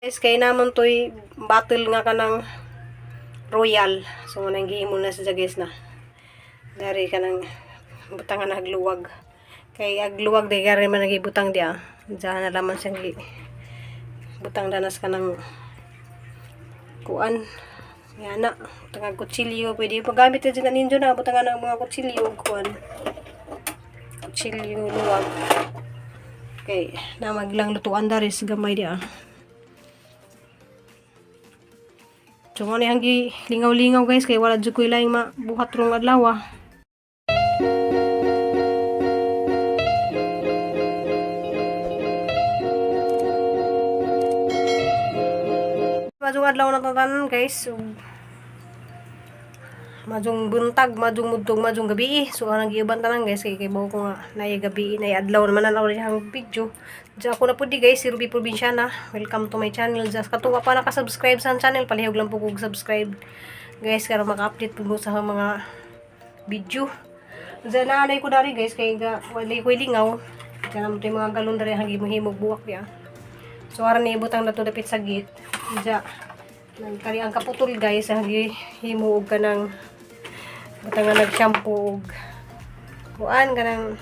Guys, kay naman to'y bottle nga kanang Royal. So nang gihimo na siya, guys, na. Dari kanang butangan na agluwag. Kay agluwag di gari man nagibutang diya. Diyan na laman siyang gi butang danas kanang kuan. Yan na, butang ang kutsilyo, pwede pagamit din na ninyo na butangan ng mga kutsilyo ug kuan. Kutsilyo, luwag. Kay namag lang lutuan dari sa gamay diya. So mo ni hanggi lingaw-lingaw, guys, kay wala jud koy laing mabuhat rong adlaw. Majong adlaw na tanan, guys. So, majong buntag, majong mudtong, majong gabi. So anang giuban tanan, guys, kay bawo ko nga naay gabi, naay adlaw naman na ang video. Diya ako na pud di, guys, si Ruby Provinciana. Welcome to my channel. Just katuwa pa naka-subscribe sa channel, palihog lang po kog subscribe, guys, karon maka-update po mo sa mga video. Diya naanay ko dari, guys, kay ga wala ko'y lingaw. Diya naman to yung mga galon dari hanggi mahimog buwak diya. So aran ni ibutang na to dapit sa gate. Diya nang kani ang kaputol, guys, hanggi himo og kanang butangan nag-shampoo og kuan kanang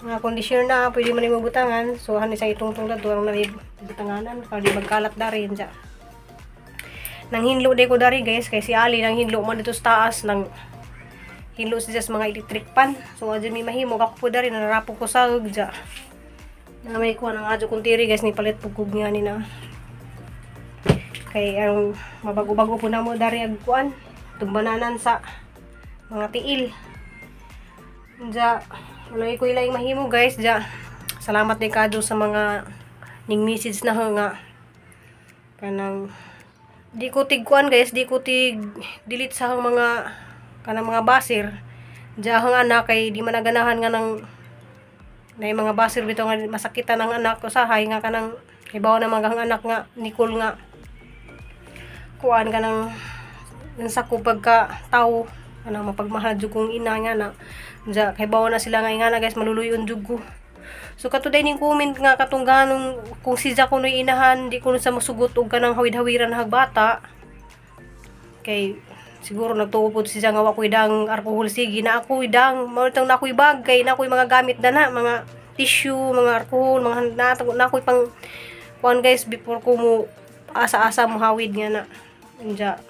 mga conditioner na pwede man nimo butangan. So hani sa itungtong dato ang nari butanganan para di magkalat dari diya. Nang hinlo day ko dari, guys, kay si Ali nang hinlo man dito sa taas, nang hinlo siya sa mga electric pan. So adyo mi mahimo ako po dari narapok ko sa diya. Na may kuha ng adyo kong tiri, guys, ni palit po kog nga ni na kay ang mabago-bago po na mo dari ag kuan tumbananan sa mga tiil. Diya wala ko ilaing mahimo, guys. Diya salamat ni kadyo sa mga ning message na nga kanang di ko tig kuan, guys, di ko tig delete sa mga kanang mga basir. Diya ang anak kay di man naganahan nga nang na yung mga basir bitaw nga masakitan ang anak usahay nga kanang hibaw na mga ang anak nga Nicole nga kuan kanang unsa ko pagka tao kanang mapagmahal jud kong ina nga na. Diya kay bawa na sila nga ingana, guys, maluluyon jud ko. So kato ning comment nga katong ganong kung si Jack kuno'y inahan di kuno sa musugot og kanang hawid-hawiran na bata kay siguro nagtuo pod siya nga wa ko'y dang alcohol. Sige na ako'y dang mao tong na ako'y bag kay na ako'y mga gamit na na mga tissue, mga alcohol, mga na, na ako'y pang kuan, guys, before ko mo asa-asa mo hawid nga na. Diya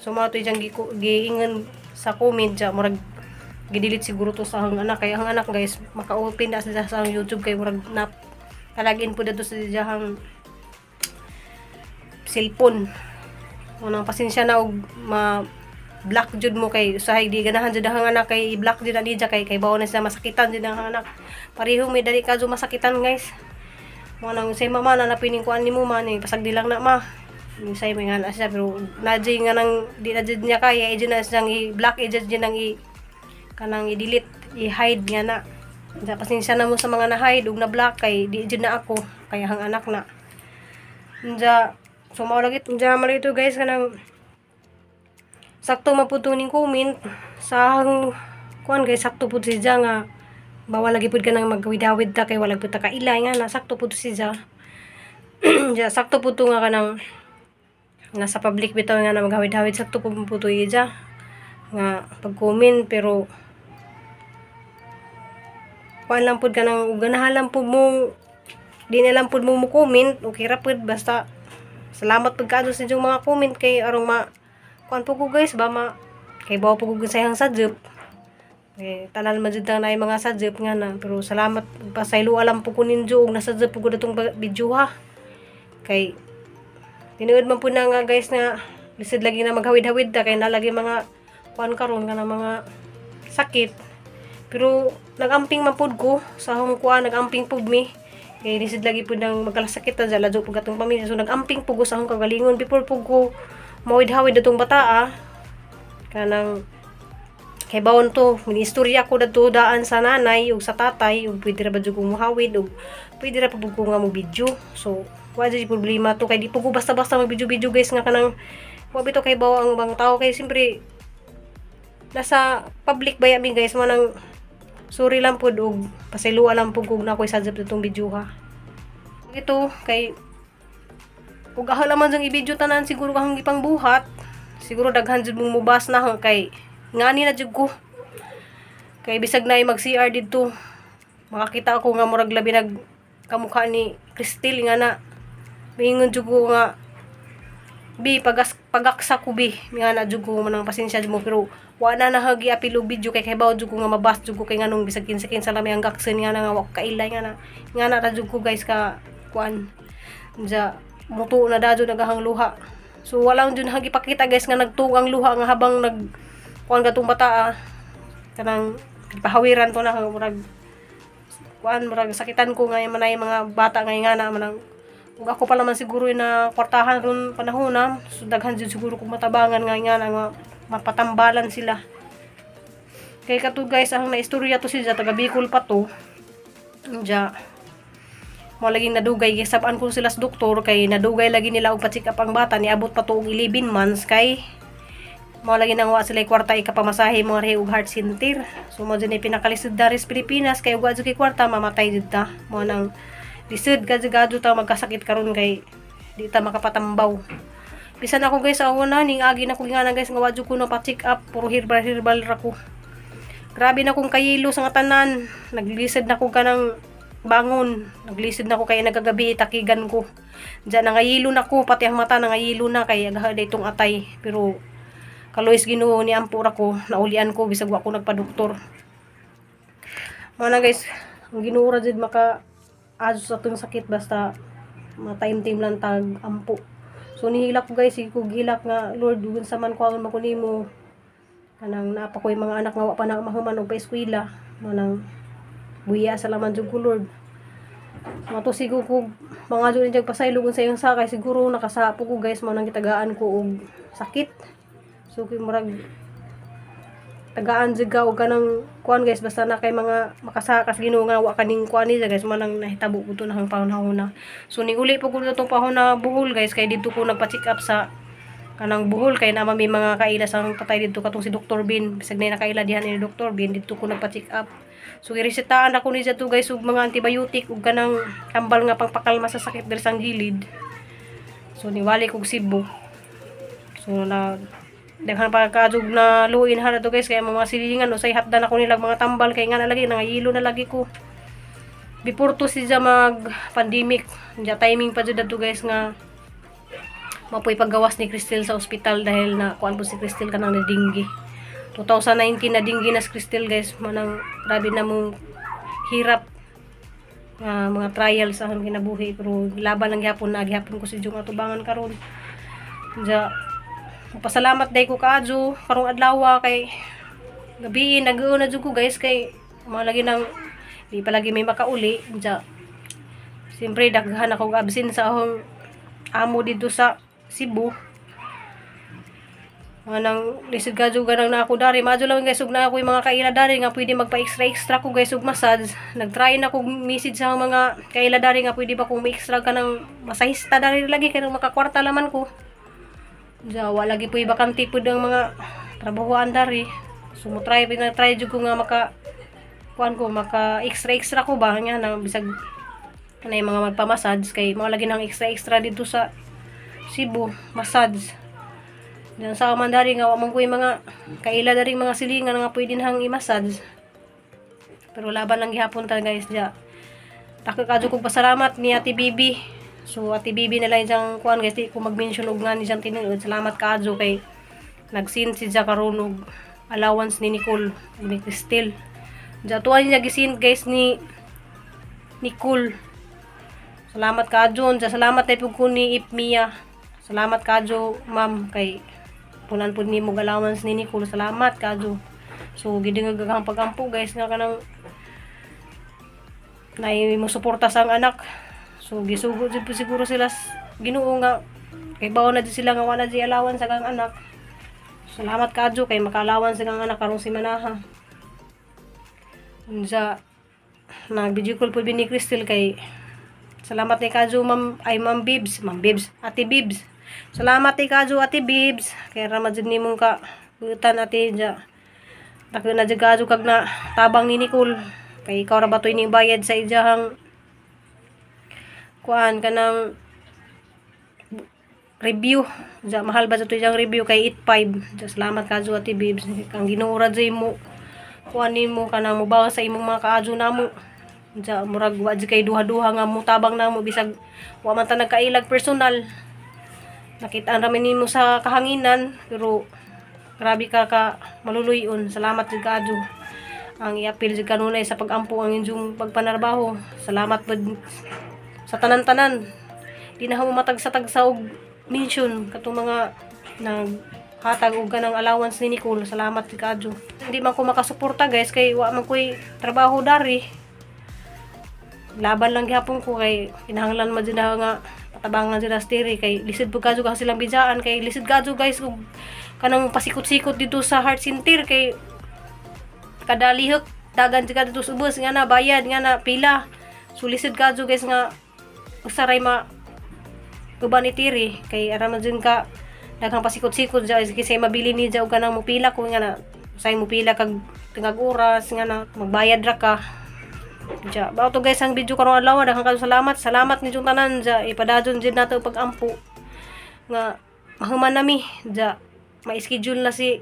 so mga to diyang giingon sa comment diya, murag gidelete siguro to sa ang anak kay ang anak, guys, maka-open na sila sa ang YouTube kay murag na kalagin po dito sa diyang cellphone. Unang pasensya na og ma block jud mo kay usahay di ganahan jud ang anak kay i-block jud na niya kay kay bawo na siya masakitan jud ang anak. Pareho may dali ka masakitan, guys. Mo nang say mama na napining kuan nimo man eh, pasagdi lang na ma. Say may nga na siya pero na nga nang di na jud niya kaya i na siyang i-block, i jud nang i kanang i-delete, i-hide nga na. Diya, pasensya na mo sa mga na-hide ug na-block kay di jud na ako kaya ang anak na. Diya, so mao lagi diya mali ito, guys, kanang sakto maputo ning comment sa ang kuan, guys, sakto pud siya nga bawal lagi pud ka nang magawid-awid ta kay wala pud ta kaila nga na sakto pud siya. Diya sakto pud to nga kanang nasa public bitaw nga na maghawid-hawid, sakto pud po to iya nga pag-comment, pero kuan lang pud ka nang ganahan lang pud mo, di na lang pud mo mo comment, okay ra pud. Basta salamat pud kaadto sa inyong mga comment kay arong ma kuan po ko, guys, ba ma kay bawo po ko sa iyang sadjep eh, tanan man jud na mga sadjep nga na. Pero salamat, pasaylo alam po ko ninyo og nasadjep po ko datong video ha, kay tinuod man po na nga, guys, nga lisod lagi na maghawid-hawid ta kay nalagi mga kuan karon nga na mga sakit. Pero nagamping man pud ko sa akong kuan, nagamping pud mi kay lisod lagi pud nang magkalasakit ta dya ladyo pud atong pamilya. So nagamping pud ko sa akong kagalingon before pud ko mawid-hawid atong bata kanang kay bawon to istorya ko dadto daan sa nanay ug sa tatay ug pwede ra ba jud ko muhawid ug pwede ra pa pud ko nga mo video. So wa jud problema to kay di po ko basta-basta mag video-video, guys, nga kanang wa bitaw kay bawo ang ibang tao kay siyempre nasa public ba mi, guys. Mo nang sorry lang pud ug pasayloa lang pud kog na ako'y sadjap ditong video ha. Ito kay Ug aho laman sang i-video tanan siguro kang gipangbuhat. Siguro daghan jud mong mubas na hang kay ngani na jud ko. Kay bisag na mag CR didto, makakita ako nga murag labi nag kamukha ni Cristel nga na. Mingon jud ko nga, "Bi, pagas pagaksa ko, bi." Nga na jud ko manang pasensya jud mo, pero wa na nahagi apil og video kay kahibaw jud ko nga mabas jud ko kay nganong bisag kinsa-kinsa lang may ang gaksen nga na nga wa ko kailay nga na. Nga na ra jud ko, guys, ka kuan. Ja mutuo na dadyo nagahang luha. So walang jud hagi pakita, guys, nga nagtuo ang luha nga habang nag kuan katong bata, ah, kanang pahawiran to na murag kuan, murag sakitan ko nga manay mga bata nga na manang ug ako pa naman siguro na kwartahan ron panahon na. So daghan jud siguro kung matabangan nga na nga mapatambalan sila. Kay kato, guys, ang naistorya to siya, taga Bicol pa to. Diya mo laging nadugay, gisab-an ko sila sa doktor kay nadugay lagi nila og pa-check up ang bata, niabot pa to og 11 months kay mo lagi nang wa sila kwarta ikapamasahe mga rehi og heart center. So mo jud ni pinakalisod dari sa Pilipinas kay ug wa jud kay kwarta, mamatay jud ta. Mo nang lisod ka jud gadto ta magkasakit karon kay di ta makapatambaw. Bisan ako, guys, ako na ning agi na ko nga na, guys, nga wa jud ko na pa-check up, puro herbal herbal ra ko. Grabe na kong kayilo sa nga tanan. Naglisod na ko kanang bangon. Naglisod na ko kay nagagabi takigan ko. Diyan nangayilo na ko, pati ang mata nangayilo na kay agaha itong atay. Pero kaluoy sa Ginoo ni ampura ko, naulian ko bisag wa ko nagpadoktor. Mao na, guys, ang Ginoo ra jud maka azo sa atong sakit basta ma-time time lang tag ampo. So nihilak ko, guys, sige ko gilak nga, "Lord, dugon sa man ko man ko nimo kanang naa pa ko'y mga anak nga wa pa na mahuman og pa-eskwela." Mao nang buya sa laman jud ko, Lord. Mato siguro ko mga jud ni pasaylo sa iyong sakay, siguro nakasapo ko, guys, mao nang gitagaan ko og sakit. So kay murag tagaan jud ka og kanang kuan, guys, basta na kay mga makasakas Ginoo nga wa kaning kuan niya, guys, man nang nahitabo ko to nang panahon na. So ning uli po ko itong panahon na Bohol, guys, kay didto ko nagpa-check up sa kanang Bohol kay naman may mga kaila sang patay didto katong si Dr. Bin, bisag na nakaila dihan ni Dr. Bin, didto ko nagpa-check up. So giresetahan ako ni to, guys, og mga antibiotic ug kanang tambal nga pangpakalma sa sakit diri sa gilid. So niwali kog Cebu. So na daghan pa kaadyo na luin ha to, guys, kaya mga silingan usay hatdan ako nilang mga tambal kay nga na lagi nangayilo na lagi ko before to siya mag pandemic. Diya timing pa jud adto, guys, nga mapoy paggawas ni Cristel sa ospital dahil na kuan po si Cristel kanang na dinggi 2019. Na dinggi na si Cristel, guys. Manang grabe na mong hirap nga mga trials sa akong kinabuhi, pero laban lang gihapon na gihapon ko si Jung atubangan karon. Diya pasalamat day ko kaadyo karong adlaw kay gabi nag na jud ko, guys, kay mga lagi nang di pa lagi may makauli. Diya siyempre daghan ako absent sa akong amo dito sa Cebu. Mga nang lisod ka jud ganang na ako dari. Madyo lang, guys, ug na ako yung mga kaila dari nga pwede magpa-extra extra ko, guys, ug massage. Nagtry na kog message sa mga kaila dari nga pwede ba kung ma-extra ka ng masahista dari lagi kay makakwarta laman ko. Diya, wala lagi po bakante pud ang mga trabahoan dari. So mo try try jud ko nga maka kuan ko, maka extra extra ko ba nga na bisag kanay mga magpamassage kay mga lagi nang extra extra dito sa Cebu massage. Diyan sa man dari nga wa man ko yung mga kaila dari mga silingan nga pwede nang i-massage. Pero laban lang gihapon ta, guys, diya. Tako kadyo kog pasalamat ni Ate Bibi. So Ate Bibi na lang diyang kuan, guys, di ko mag-mention og nga ni siyang tinuod. Salamat kaadyo kay nag-send si siya karon og allowance ni Nicole ug ni Cristel. Diya tuwa niya gisin, guys, ni Nicole. Salamat kaadyo. Diya salamat tay pud ko ni Ipmia. Salamat kaadyo, ma'am, kay punan pud nimo allowance ni Nicole. Salamat kaadyo. So gidungag ang pagampo, guys, nga kanang nay mo suporta sa ang anak. So gisugo jud po siguro sila Ginoo nga kay bawo na jud sila nga wala jud allowance sa kang anak. Salamat kaadyo kay maka-allowance sa kang anak karong simanaha. Unsa nag video call po ni Crystal kay salamat ni kaadyo, ma'am, ay Ma'am Bibs, Ma'am Bibs, Ate Bibs. Salamat ni kaadyo, Ate Bibs. Kay ra man jud nimong ka butan, ate ja. Dako na jud kaadyo kag na tabang ni Nicole. Kay ikaw ra ba to'y ning bayad sa iyahang kuan kanang review. Ja, mahal ba sa to iyang review kay 8.5. Ja, salamat kadyo, Ate Bibs. Ang Ginoo ra jay mo kuan nimo kanang mubawa sa imong mga kaadyo namo. Ja, murag wa jud kay duha-duha nga mutabang namo bisag wa man ta nagkailag personal. Nakita ra man nimo sa kahanginan, pero grabe ka ka maluluyon. Salamat jud kaadyo. Ang iapil jud kanunay sa pagampo ang inyong pagpanarbaho. Salamat pud sa tanan-tanan. Di na mo matagsa-tagsa og mention katong mga naghatag og kanang allowance ni Nicole. Salamat jud kaadyo. Hindi man ko makasuporta, guys, kay wa man ko'y trabaho dari. Laban lang gihapon ko kay kinahanglan man jud na nga patabangan sila sa Tiri kay lisod pud kadyo kasi silang bidjaan, kay lisod kadyo, guys, kung kanang pasikot-sikot dito sa heart center kay kada lihok dagan jud ka dito sa ubos nga na bayad nga na pila. So lisod kadyo, guys, nga usaray ma uban ni Tiri kay ara man jud ka daghang pasikot-sikot dya kasi mabili ni dya og kanang mupila ko nga na usay mupila kag tingag oras nga na magbayad ra ka. Diya, bao to, guys, ang video karong adlaw. Daghang kayo salamat. Salamat ninyong tanan diya. Ipadajon jud nato pag-ampo nga mahuman nami diya. Ma-schedule na si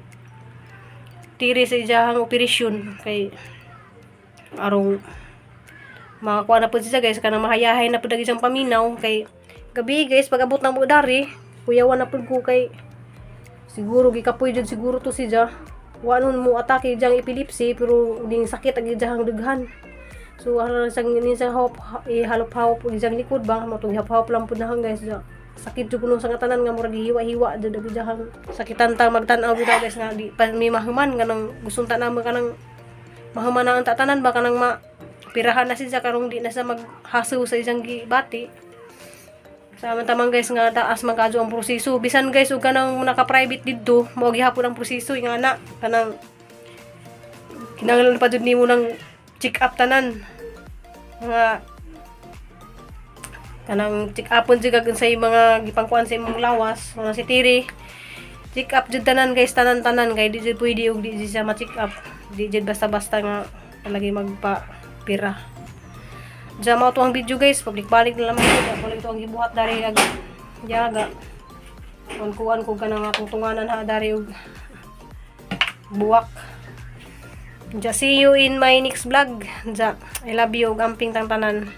Tiri sa iyahang operasyon kay arong makakuha na po siya, guys, kanang mahayahay na po ang isang paminaw. Kay gabi, guys, pag abot ng mo dari, kuyawan na pud ko kay siguro gikapoy jud siguro to siya. Wa nun mo atake diyang epilepsy, pero ding sakit ang iyahang dughan. So ano sang ni sa hop ihalop-hawop og iyang likod ba mo tong hap-hawop lang pud na, guys. Sakit jud kuno sa tanan nga murag hiwa-hiwa jud ang iyahang sakitan ta magtan-aw bitaw, guys, nga di pa mi mahuman. Kanang gustong ta namo kanang mahuman na ang tatanan ba, kanang ma pirahan na siya karong di na siya maghaso sa isang gibati sa aman tamang, guys, nga taas man kadyo ang proseso. Bisan, guys, ug kanang naka-private didto, mao gihapon ang proseso nga na kanang kinahanglan pa jud nimo ng check up tanan, mga kanang check upon jud kag unsay mga gipangkuan sa imong lawas. Mga si Tiri, check up jud tanan, guys, tanan tanan, kay di jud pwede og di jud siya ma-check up, di jud basta-basta nga palagi magpa pira. Diyan mao to ang video, guys. Pabalik-balik na lamang ko. Ako lang ito ang gibuhat dari ag yaga. Kuan ko kanang atong tunganan ha dari og buwak. Diya, see you in my next vlog. Diya, I love you ug amping tang tanan.